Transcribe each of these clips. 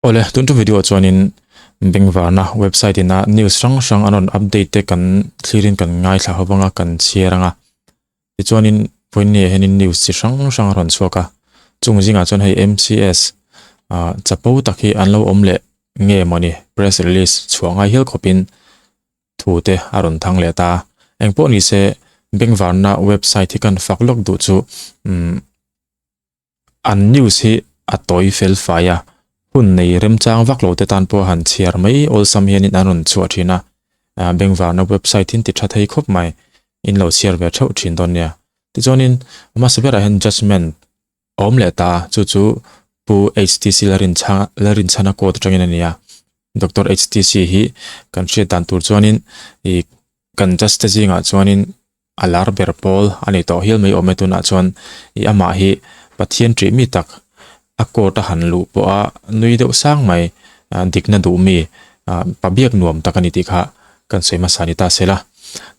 Awle, tun tum video ah chuanin Bengvarna website ina news hrang hrang an rawn update te kan thlirin kan ngaithla ho vang a, kan chhiar ang a. Tichuanin vawiin ah hianin news chi hrang hrang a rawn chhuak a, chung zingah chuan hei MCS ah chapo tak hi an lo awm leh nge mawni press release chhuah ngai hial khawpin thu te a rawn thang leh ta a. Engpawh ni se Bengvarna website hi kan fak lawk duh chu umm. An news hi a tawi fel fai a, hun nei remchang vak lo te tan pawh han chhiar mai awlsam hianin an rawn chhuah thin a, Bengvarna website hi an ti tha thei khawp mai, in lo chhiar ve theuh thin dawn nia. Tichuanin a hmasa berah hian judgement a awm leh ta a, chu chu Pu HTC Larinchhana court atangin a ni a, Doctor HTC hi kan hriat dan tur chuanin ih kan judge te zingah chuanin a lar ber pawl a ni tawh hial mai awm e tunah chuan ih amah hi Pathian ṭih mi tak a court a han luh pawh a nui deuh sang mai ah dikna duh mi ah pa biak nuam tak a ni tih kha kan sawi hmasa ni ta se la.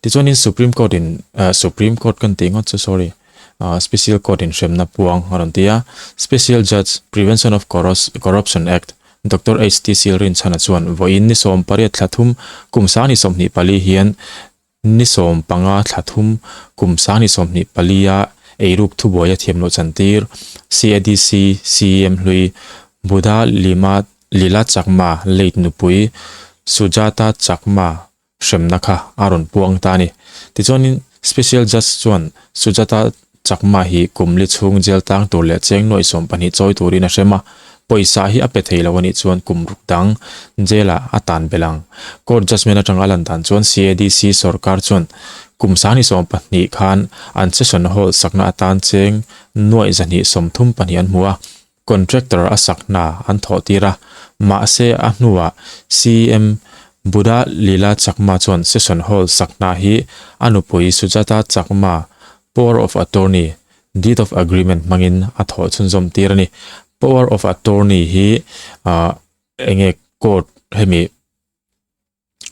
Tichuanin Supreme Court in ah Supreme Court kan tih ngawt chu sorry ah Special Court in hremna puang a rawn ti a Special Judge Prevention of Corruption Act Doctor HT Silrinchhana chuan vawiin ni 18 thla thum kum 2024 hian ni 15 thla thum kum 2024 a eiruk thubuai a thiam loh chantir CADC CEM hlui Buddha Lima Lila Chakma late nupui Sujata Chakma hremna kha a rawn puang ta a ni. Tichuanin Special Judge chuan Sujata Chakma hi kum li chhung jail tang tur leh cheng nuaih 12 chawi turin a hrem a, pawisa hi a pe thei lo a nih chuan kum ruk dang jail ah a tan belh ang. Court judgement atanga a lan dan chuan CADC sorkar chuan kum 2020 khan an session hall sakna atan cheng nuaih 232 an hmu a, Contractor a sak hna an thawh tir a, mahse a hnuah CM Buddha Lila Chakma chuan Session Hall sak hna hi a nupui Sujata Chakma Power of Attorney, Deed of Agreement hmangin a thawh chhunzawm tir a ni. Power of Attorney hi enge court hemi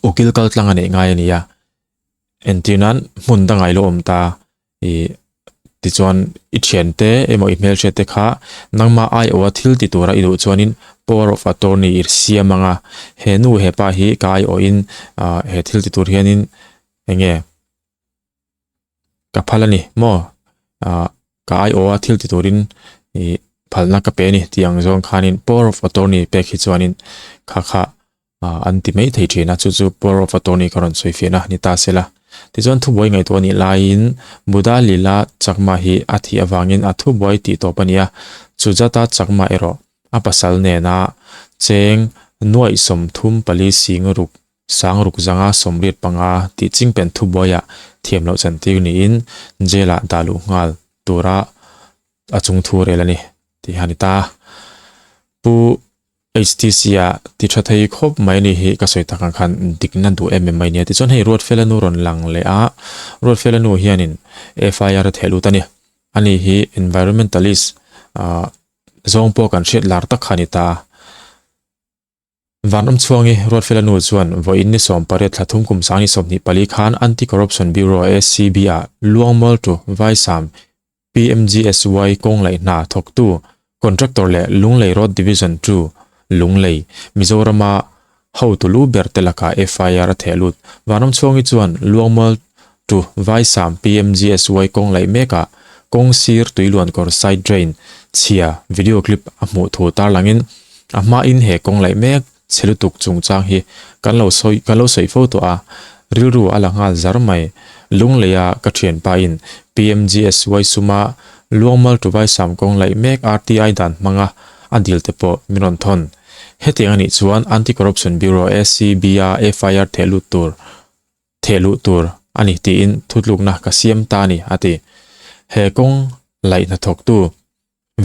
ukil kaltlang a neih ngai a ni a, entir nan hmun dangah i lo awm ta ih tichuan i thiante emaw i hmelhriat te kha nangmah aiawha thil ti tura i duh chuanin power of attorney i siam ang a, he nu he pa hi ka aiawhin ah he thil ti tur hianin eng nge ka phal a ni maw ah ka aiawha thil ti turin ih phalna ka pe a ni tih ang zawng khanin power of attorney pek hi chuanin kha kha ah an ti mai thei thin a chu chu power of attorney ka rawn sawi fiahna ni ta sela tichuan thubuai ngaihtuah a nih laiin Buddha Lila Chakma hi a thih avangin a thubuai tih tawp a ni a Sujata Chakma erawh a pasal nena cheng nuaih 34 sing ruk sang ruk zanga 85 tih chingpen thubuaiah thiam loh chantir niin jail ah dah luh nghal tura a chung thu rel a ni tih a ni ta. Pu HTC-a ti tha thei khawp mai ni hi ka sawi tak ang khan dikna duh em em mai nia tichuan hei Ruatfela nu rawn lang leh a, Ruatfela nu hianin FIR a theh lut a ni. Ani hi environmentalist ah zawng pawh kan hriat lar tak kha a ni ta. Vanram chhuangi Ruatfela nu chuan vawiin ni 18 thla thum kum 2024 khan Anti-Corruption Bureau ACB-ah Luangmual to Vaisam PMGSY kawng laih hna thawktu Contractor leh Lunglei Road Division Two, Lunglei, Mizorama hotu lu ber te lakah FIR a theh lut. Vanram chhuangi chuan Luangmual to Vaisam PMGSY kawng laih mekah kawng sir tuiluankawr side drain chhia video clip a hmuh thu tarlangin a hmain he kawng laih mek Chhe lutuk chungchang hi kan lo sawi kan lo sawi fo tawh a, rilru a la nghal zar mai. Lungleia ka thianpa in PMGSY suma Luangmal Tubai Samkawng laih mek RTI dan hmanga a dil te pawh min rawn thawn. Hetiang anih chuan Anti-Corruption Bureau, ACB, a FIR theh lut tur theh luh tur a ni tiin thutlukna ka siam ta a ni, a ti. He kawng laih hnathawktu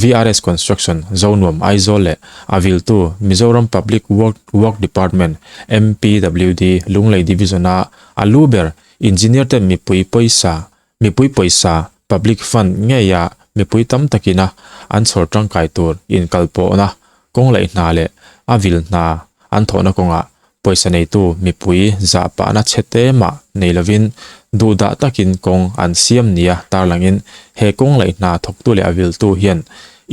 VRS Construction, Zonuam, Aizawl leh a viltu Mizoram Public Work Work Department, MPWD, Lunglei Division-a a lu ber Engineer ten mipui pawisa mipui pawisa Public Fund ngeia mipui tam takina an chhawr tangkai tur inkalpawhna kawng laih hna leh a vil hna an thawhna kawngah Pawisa neitu mipui zah pahna chhe te mah nei lovin duhdah takin kawng an siam nia tarlangin he kawng laih hna thawktu leh a viltu hian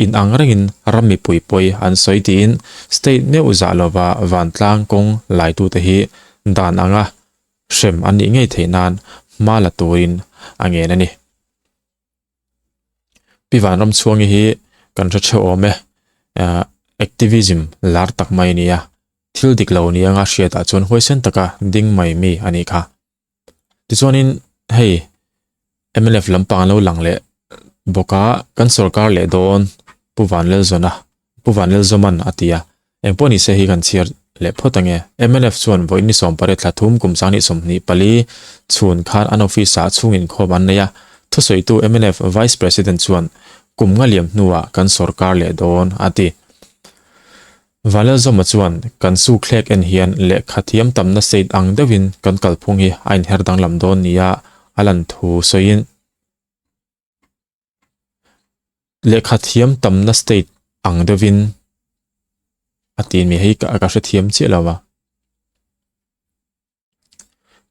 in ang rengin ram mipui pawi an sawi tiin state meuh zah lova vantlang kawng laitute hi dan anga hrem an nih ngei theih nan hma la turin a ngen a ni. Pi Vanramchhuangi hi kan hre theuh awm e, activism lar tak mai a ni a, thil dik lo ni anga hriatah chuan huaisen taka ding mai mi a nih kha. Tichuanin hei mnf lampang an lo lang leh bawk a, kan sorkar leh dawn Pu Vanlalzawna Pu Vanlalzawman a ti a, eng pawh ni se hi kan chhiar leh phawt ange. Mnf chuan vawi ni 18 thla thum kum 2024 chhun khan an office ah chhung inkhawm an nei a, thusawitu mnf Vice President chuan kum nga liam hnuah kan sorkar leh dawn a ti. Vanlalzawma chuan kan suk thlek en hian lehkha thiam tamna state ang deuhin kan kalphung hi a inher danglam dawn nia a lan thu sawiin, Lehkha thiam tamna state ang deuhin a ti mi hei ka hrethiam chiah lo a.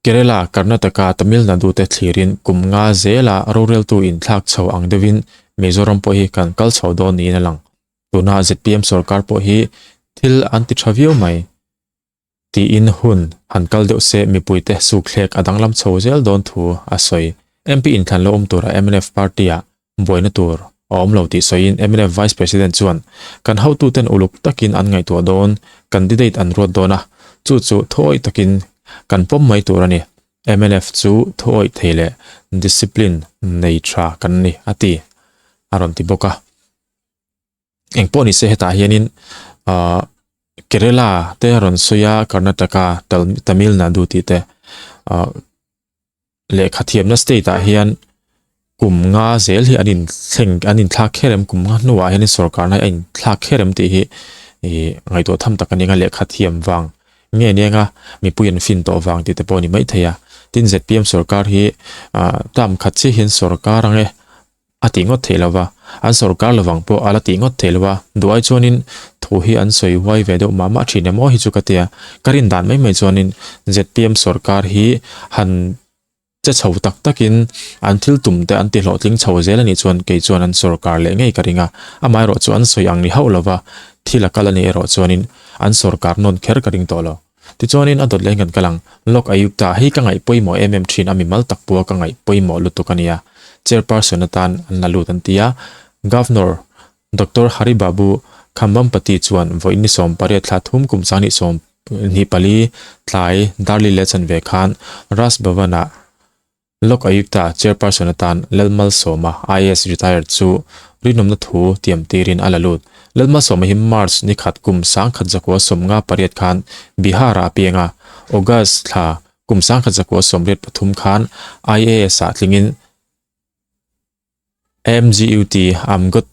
Kerala, Karnataka, Tamil Nadu te thlirin kum nga zela roreltu inthlak chho ang deuhin Mizoram pawh hi kan kal chho dawn niin a lang. Tuna zpm sorkar pawh hi thil an ti tha viau mai. Tiin hun han kal deuh se mipuite sukthlek a danglam chho zel dawn thu a sawi. MP inthlan lo awm tura mnf party-ah buaina tur a awm lo tih sawiin mnf Vice President chuan, Kan hotuten uluk takin an ngaihtuah dawn, candidate an ruat dawn a, chu chu thuawih takin kan pawm mai tur a ni. Mnf chu thuawih thei leh discipline nei tha kan ni, a ti, a rawn ti bawk a. Eng pawh ni se hetah hianin ahh Kerala te a rawn sawi a Karnataka Tamil Nadu tih te ahh lehkha thiamna state ah hian kum nga zel hi an inthleng an inthlak kher em kum nga hnuah hian sorkarna hi a inthlak kher em tih hi ih ngaihtuah tham tak a ni ang a lehkha thiam vang nge nia nga mipui an fin tawh vang tih te pawh a ni maithei a tin zpm sorkar hi ahh term khat chiah hian sorkar ang e. A tih ngawt theih lova, an sorkar lovang pawh a la tih ngawt theih lova, duai chuanin thu hi an sawi huai ve deuh mah mah thin em aw hi chu ka tia, ka rin dan mai mai chuanin zpm sorkar hi han che chho tak takin an thil tum te an ti hlawhtling chho zel a nih chuan kei chuan an sorkar leh ngei ka ring a, amaherawh chu an sawi ang ni hauh lova thil a kal a nih erawh chuanin an sorkar nawn kher ka ring tawh lo. Tichuanin a dawt leng kan kal ang. Lok Ayukta, hei ka ngaih pawimawh em em thin a mimal tak pawha ka ngaih pawimawh lutuk a nia. Chairperson atan an la lut an ti a. Governor Doctor Hari Babu Khambampati chuan vawiin ni 18 thla thum kum 2024 tlai Darli leh chanve khan Raj Bhavan-ah Lok Ayukta Chairperson atan Lalmalsawma, IAS retired chu rinawmna thu tiam tirin a la lut. Lalmalsawma hi March ni khat kum 1958 khan Bihar-ah a piang a, August thla kum 1983 khan IAS-ah tlingin MGUT Amgot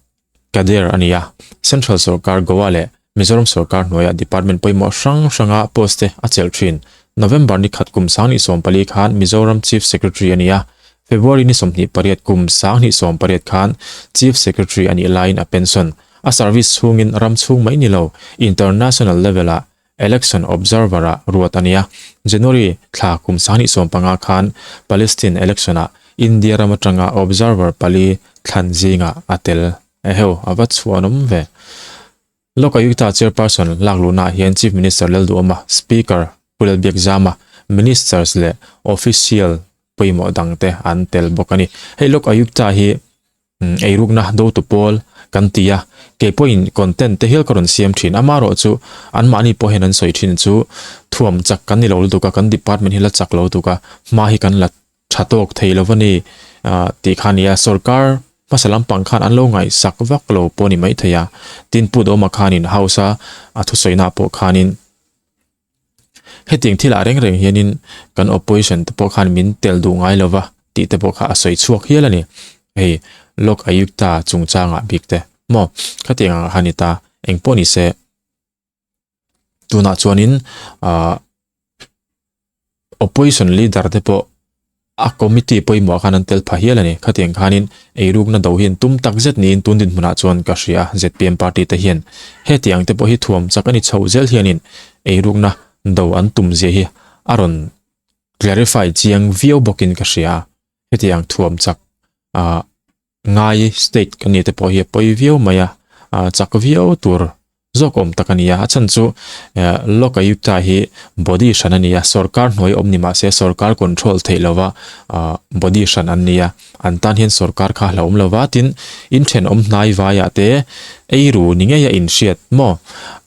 Kader a ni a, Central sorkar Goa leh Mizoram sorkar hnuaiah department pawimawh hrang hranga post te a chelh thin. November ni khat kum 2014 khan Mizoram Chief Secretary a ni a, February ni 28 kum 2018 khan Chief Secretary a nih laiin a pension. A service chhungin ram chhung mai ni lo, international level-ah Election Observer-ah ruat a ni a, January thla kum 2015 khan Palestine election-ah India ram atanga observer pali thlan zingah a tel. Eheu, a va chhuanawm ve. Lokayukta Chairperson lakluhnaah hian Chief Minister Lalduhawma, Speaker Pu Lalbiakzama, Ministers leh Official pawimawh dangte an tel bawk a ni. Hei Lokayukta hi Eirukna dotu pawl kan ti a, kei pawhin content te hial ka rawn siam thin. Amaherawh chu anmahni pawh hian an sawi thin chu thuam chak kan ni lo lutuk a, kan department hi la chak lo lutuk a, hma hi kan la tha tawk thei lo va ni tih kha a ni a. Sorkar hmasa lampang khan an lo ngaihsak vak lo pawh a ni maithei a, tin Pu Dawma khanin House a a thusawi-naah pawh khanin, Hetiang thilah reng reng hianin kan opposition te pawh khan min tel duh ngai lova tih te pawh kha a sawi chhuak hial a ni. Hei Lok Ayukta chungchangah bik te maw khatiang ang kha ni ta eng pawh ni se tunah chuanin ah Opposition leader te pawh a committee pawimawh khan an tel pha hial a ni. Khatiang khanin eirukna do hian tum tak zet niin tun dinhmunah chuan ka hria a, zpm party te hian hetiang te pawh hi thuam chak a ni chho zel hianin eirukna do an tum zia hi a rawn clarify chiang viau bawkin ka hria a. Hetiang thuam chak ah ngai state kan nih te pawh hi a pawi viau mai a. chak viau tur zawk awm tak a ni a. A chhan chu Lok Ayukta hi body hran a ni a, sorkar hnuai awm ni mah se sorkar control theih lova body hran an ni a. An tan hian sorkar kha hlauhawm lova, tin inthenawm hnai vaiah te eiru ni ngei a inhriat maw?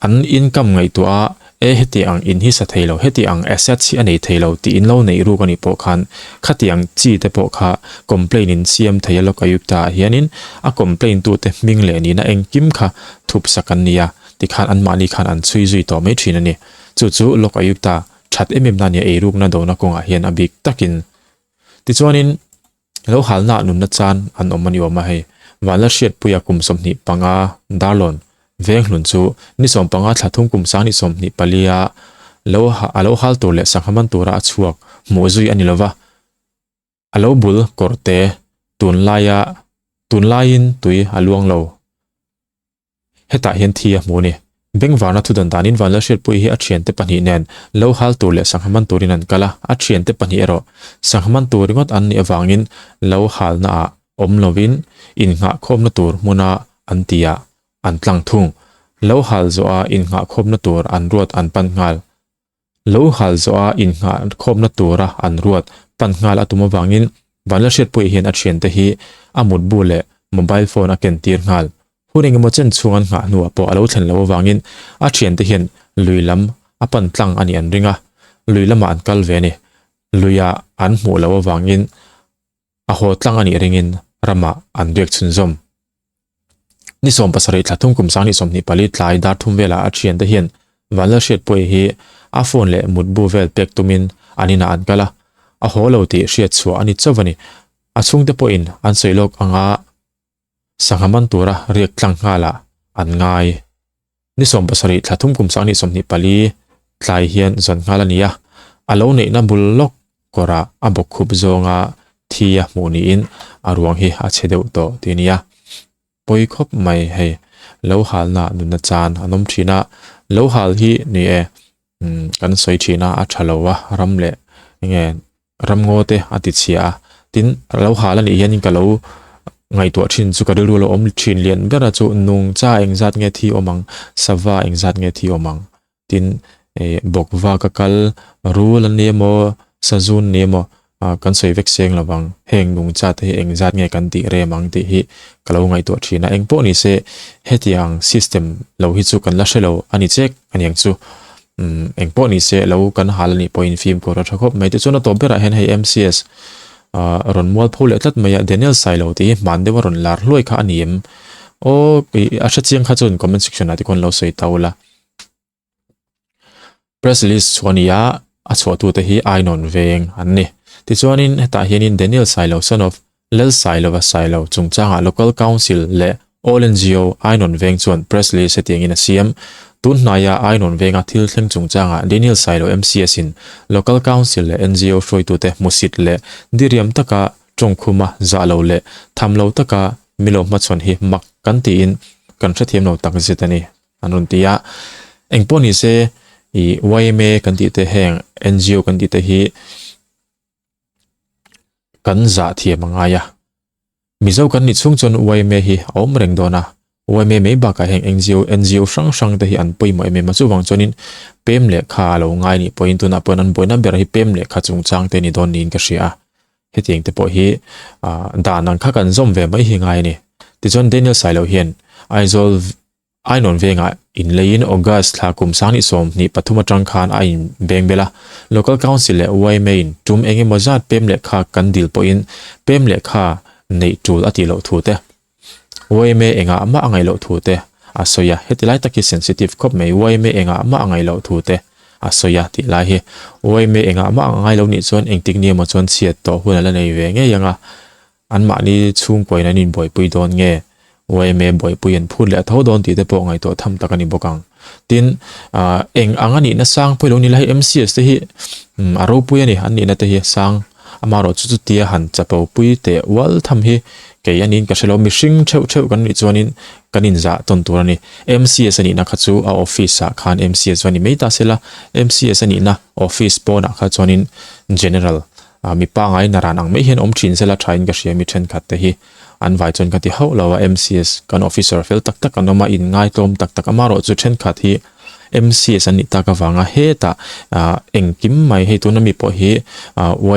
An income ngaihtuah a E heti ang in hi sa thei lo, heti ang assets hi a nei thei lo tih in lo neih ruk a nih pawh khan khati ang chi te pawh kha complaint in siam thei a Lok Ayukta ah hianin a complaint tu te hming leh nihna engkim kha thup sak an ni a tikhan anmahni khan an chhui zui tawh mai thin a ni. Chu chu Lok Ayukta that em em na nia eirukna dona kawngah hian a bik takin tichuanin Lo halna nunna chan an awm a ni awm a hei. Vanla Hriatpuia kum 25 Darlawn Venghlun chu ni 15 thla thum kum 2024 a lo a lo hal tur leh sangha man tura a chhuak hmuh zui a ni lova. A lo bul kawrte tunlaia tunlaiin tui a luang lo. Hetah hian thi a hmu a ni. Bengvarna thudan danin Vanlalhriatpuii hi a thiante pahnih nen lo hal tur leh sangha man turin an kal a, a thiante pahnih erawh sangha man tur ringawt an nih avangin lo halnaah awm lovin innghahkhawmna tur hmuna an tihah an tlang thung. Lo hal zawha innghahkhawmna tur an ruat an pan nghal. Lo hal zawha innghahkhawmna tura an ruat pan nghal a tum avangin Vanlalhriatpuii hian a thiante hi a mutbu leh mobile phone a ken tir nghal. Hun engemaw chen chhung an nghah hnuah pawh a lo thlen loh avangin a thiante hian lui lam a pan tlang a nih an ring a, lui lamah an kal ve a ni. Luia an hmuh loh avangin a haw tlang a nih ringin ramah an biak chhunzawm. Ni 17 thla thum kum 2024 tlai dar thum velah a thiante hian Vanlalhriatpuii hi a phone leh mutbu vel pek tumin an inah an kal a, a haw lo tih hriat chhuah a ni chauh a ni. A chhungte pawhin an sawi lawk anga sangha man tura riak tlang nghalah an ngai. Ni 17 thla thum kum 2024 tlai hian zawn nghal a ni a, a lo neihna bul lawk kawrah a bawkkhup zawnga thi a hmuh niin a ruang hi a chhe deuh tawh tih a ni a. Pawi khawp mai hei, lo halna nunna chan an awm thin a, lo hal hi ni e, kan sawi thin a, a tha lo a, ram leh enge ramngaw te a ti chhia a, tin lo hal a nih hianin ka lo ngaihtuah thin chu ka rilru lo awm thin lian ber a chu nungcha engzat nge thi awm ang, sava engzat nge thi awm ang. Tin, eh, bawkva ka kal, rul an ni emaw, sazun ni emaw, ah, kan sawi vek seng lovang, heng nungcha te hi engzat nge kan tih rem ang tih hi ka lo ngaihtuah thin a. Engpawh ni se, hetiang system lo hi chu kan la hre lo a ni chek a niang chu. Umm, engpawh ni se, lo kan hal a nih pawhin fimkhur a tha khawp mai. Tichuan a tawp berah hian hei MCS, ah, rawn mualpho leh tlat mai a, Daniel Sailo tih hi hman deuha rawn lar hluai kha a ni em? Aw, ih, a hrechiang kha chuan comment section ah te khuan lo sawi ta ula. Press release chhuah a ni a, a chhuahtute hi Ainawn veng an ni. Tichuanin hetah hianin Daniel Sailo son of Lal Sailova Sailo chungchangah Local Council leh All NGO Ainawn veng chuan press release hetiangin a siam. Tun hnaia Ainawn venga thil thleng chungchangah Daniel Sailo MCS in Local Council leh NGO hruaitute hmusit leh diriam taka tawngkhuma zah lo leh tham lo taka milo hmachhawn hi mak kan tiin kan hrethiam lo takzet a ni. An rawn ti a, engpawh ni se ih yma kan tih te heng NGO kan tih te hi kan zah thiam a ngai a, Mizo kan nih chhung chuan yma hi a awm reng dawn a, yma mai bakah heng NGO NGO hrang hrang te hi an pawimawh em em a, chuvang chuanin pem lehkha a lo ngai nih pawhin tunah pawhin an buaina ber hi pem lehkha chungchang te ni dawn niin ka hria a, hetiang te pawh hi ah dan ang kha kan zawm ve mai hi ngai a ni. Tichuan Daniel Sailo hian Aizawl Ainawn vengah inleiin August thla kum 2023 atang khan a inbeng bel a. Local Council leh YMA-in tum eng emaw zat pem lehkha kan dil pawhin pem lehkha neih tul a tih loh thu te, YMA engah mah a ngaih loh thu te a sawi a. Heti lai tak hi sensitive khawp mai, YMA engah mah a ngaih loh thu te a sawi a tih lai hi. YMA engah mah a ngai lo nih chuan engtik ni emaw chuan chhiat tawh hun a la nei ve ngei ang a. Anmahni chhungkuain an inbuaipui dawn nge? Yma buaipui an phut leh a tho dawn tih te pawh ngaihtuah tham tak a ni bawk ang. Tin, eng ang a nihna sang pawh i lo ni la, hei MCS te hi a ropui a ni, an nihna te hi a sang. Amaherawh chu chutia han chapo pui teh ual tham hi kei a niin ka hre lo, mihring theuh theuh kan nih chuanin kan inzah tawn tur a ni. MCS a nihna kha chu a office ah khan MCS chu a ni mai ta se la, MCS a nihna office pawnah kha chuanin General. Mi pangai naran ang mai hian awm thin sela thain ka hria mi thenkhat te hi an vai chuan ka ti hauh lo a, MCS kan officer fel tak tak an awm a, inngai tlawm tak tak amarawh chu thenkhat hi MCS an nih tak avanga hetah engkim mai hei tuna mi pawh hi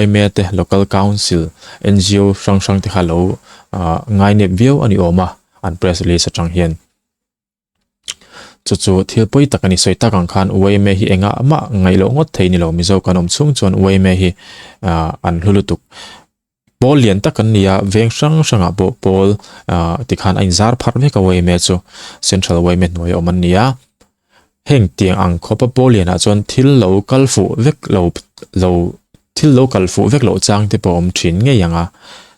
yma te local council ngo hrang hrang te kha lo ngainep viau a ni awm a an press release atang hian. Chu chu thil pawi tak a ni. Sawi tak ang khan yma hi engah mah ngaih loh ngawt thei ni lo. Mizo kan awm chhung chuan yma hi an hlu lutuk. Pawl lian tak an ni a, veng hrang hrangah pawh pawl tikhan a inzar pharh vek a yma chu. Central yma hnuaia awm an ni a. Heng tiang ang khawpa pawl lianah chuan thil lo kal fuh vek lo lo Thil lo kal fuh vek loh chang te pawh a awm thin ngei ang a,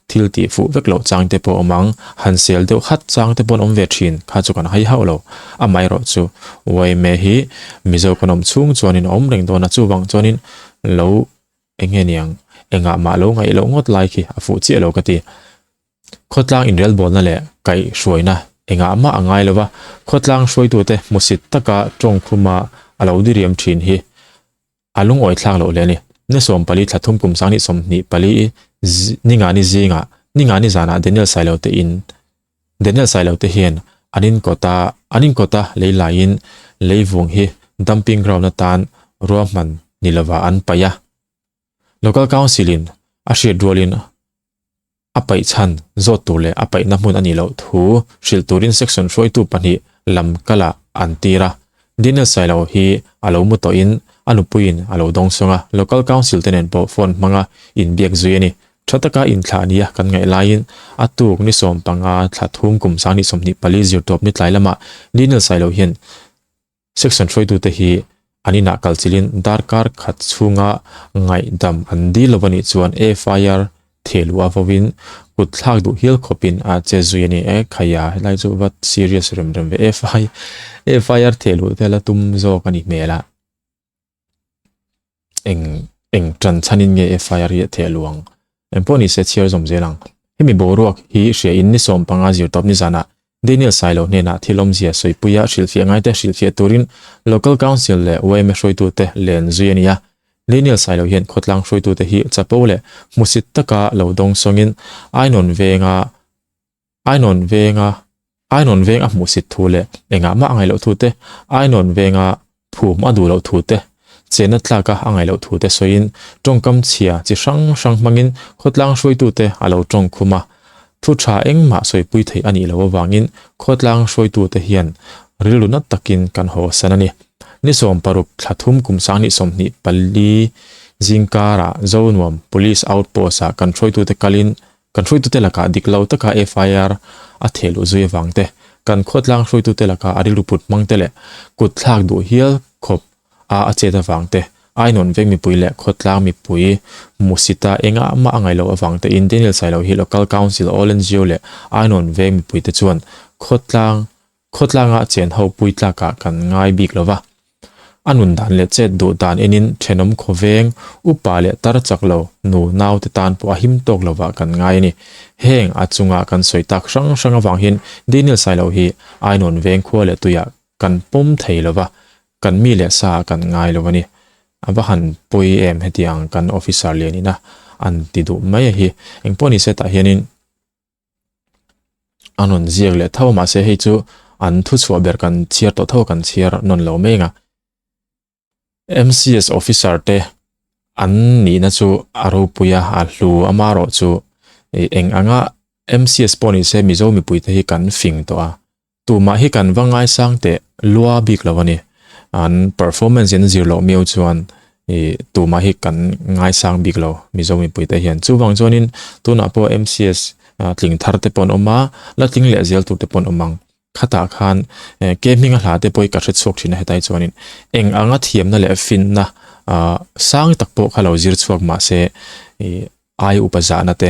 thil tih fuh vek loh chang te pawh a awm ang, han sel deuh khat chang te pawh an awm ve thin, kha chu kan hai hauh lo. Amaherawh chu yma hi Mizo kan awm chhung chuanin a awm reng dawn a, chuvang chuanin lo eng nge niang, engah mah lo ngaih loh ngawt lai khi a fuh chiah lo ka ti. Khawtlang inrelbawlna leh kaihhruaina engah mah a ngai lo va, khawtlang hruaitute hmusit taka tawngkhuma a lo diriam thin hi A lungawi thlak loh hle a ni. Ni 14 thla thum kum sang ni 24 i ningani zingah ningani zanah Daniel Sailo te in Daniel Sailo te hian an inkawta an inkawta lei laiin leivung hi dumping ground atan ruahman ni lova an paih a. Local Council in a hriat rualin A paih chhan zawt tur leh a paihna hmun a nih loh thu hrilh turin section hruaitu pahnih lam kalah an tir a. Daniel Sailo hi a lo mu tawhin a nupuiin a lo dawngsawng a, local council te nen pawh phone hmanga inbiak zui a ni. Tha taka inthlah nia kan ngaih laiin a tuk ni 15 thla thum kum 2024 zirtawp ni tlai lamah Daniel Sailo hian Section hruaitute hi an inah kalchilhin darkar khat chhunga ngaihdam an dil lo a nih chuan FIR thehluh a vawin kut thlak duh hial khawpin a che zui a ni. E khaia helai chu va serious rem rem ve FIR thehluh te la tum zawk a ni hmel a. Eng eng tan chhanin nge FIR hi a thehluh ang? Engpawh ni se chhiar zawm zel ang. Hemi boruak hi hria in ni 15 zirtawp nizanah Daniel Sailo hnenah thil awmzia sawipuia hrilhfiah ngaite hrilhfiah turin Local Council leh yma hruaitute len zui a ni a. Daniel Sailo hian khawtlang hruaitute hi chapo leh hmusit taka lo dawng sawngin Ainawn venga Ainawn venga Ainawn veng a hmuhsit thu leh engah mah a ngaih loh thu te, Ainawn venga phum a duh loh thu te, chenna tlaka a ngaih loh thu te sawiin tawngkam chhia chi hrang hrang hmangin khawtlang hruaitute a lo tawng khum a. Thu tha engmah sawipui theih a nih loh avangin khawtlang hruaitute hian rilru nat takin kan hawsan a ni. Ni 60 thla thum kum 2024 zingkarah Zonuam Police Outpost-ah kan hruaitute kalin Kan hruaitute lakah dik lo taka FIR a theh luh zui avang te, kan khawtlang hruaitute lakah a rilru put hmang te leh kut thlak duh hial khawp a a chet avang te, Ainawn veng mipui leh khawtlang mipui hmuhsita engah mah a ngaih loh avang te in Daniel Sailo hi Local Council All ngo leh Ainawn veng mipui te chuan khawtlang Khawtlanga chen ho pui tlakah kan ngai bik lo va. A nun dan leh chet duh dan enin thenawm khawveng, upa leh tar chak lo, nu naute tan pawh a him tawk lovah kan ngai a ni. Heng a chunga kan sawi tak hrang hrang avang hian Daniel Sailo hi Ainawn veng khua leh tuiah kan pawm thei lo va, kan mi leh sa ah kan ngai lo a ni. A va han pawi em hetiang kan officer lian ina an ti duh mai a hi. Engpawh ni se tah hianin. A rawn ziak leh tho a mahse hei chu an thuchhuah ber kan chhiar tawh tho a kan chhiar nawn lo mek a. MCS officer te an nihna chu a ropui a a hlu amarawh chu eng anga MCS pawh ni se Mizo mipui te hi kan fing tawh a. Tumah hi kan va ngaisang teh lua bik lo a ni. An performance in zir loh miau chuan ih tumah hi kan ngaisang bik lo Mizo mipuite hian. Chuvang chuanin tunah pawh MCS tling thar te pawh an awm a, la tling leh zel tur te pawh an awm ang. Khatah khan ke hminga hla te pawh hi ka hre chhuak thin a hetai chuanin eng anga thiamna leh finna sang tak pawh kha lo zir chhuak mahse ih ai upa zahna te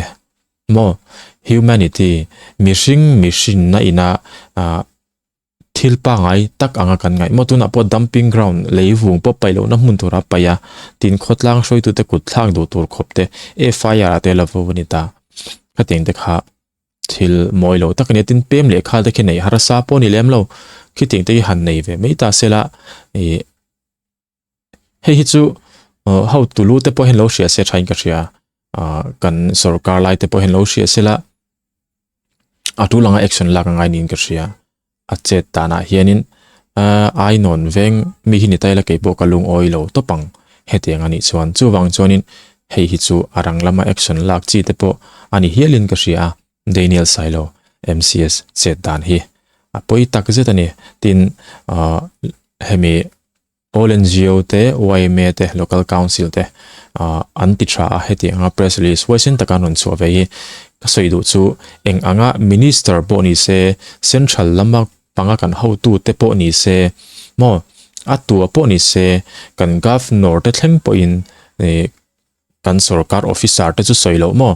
Maw? Humanity, mihring mihrinna ina thil pangai tak anga kan ngaih maw? Tunah pawh dumping ground, lei vung pawh paih lohna hmun tura paih a, tin khawtlang hruaitute kut thlak duh tur khawp te, FIR ah te la vo a ni ta. Khatiang te kha thil mawi lo tak a ni a, tin pem leh khal te khi neih harsa pawh a ni lem lo. Khitiang te hi han nei ve mai ta sela ih hei hi chu hotu lu te pawh hian lo hria se thain ka hria. Ah kan sorkar lai te pawh hian lo hria sela a tul anga action lak a ngai niin ka hria. A chet danah hianin ah ainawn veng mi hi ni ta ila keipawh ka lungawi lo tawp ang hetiang a nih chuan. Chuvang chuanin hei hi chu a rang lama action lak chi te pawh a ni hialin ka hria a, Daniel Sailo MCS chet dan hi a pawi tak zet a ni. Tin ah hemi All NGO te, yma te, Local Council te an ti tha a, heti anga press release huaisen taka an rawn chhuah ve hi ka sawi duh chu eng anga Minister pawh ni se, Central lama panga kan hotu te pawh ni se maw a tua pawh ni se kan Governor te thleng pawhin kan sorkar officer te chu sawi loh maw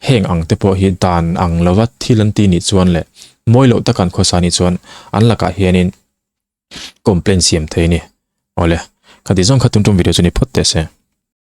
heng ang te pawh hi dan ang lova thil an ti nih chuan leh mawi loh taka an khawsa nih chuan an lakah hianin complaint siam thei a ni. Awle, khati zawng kha tum tum video chu ni phawt teh se.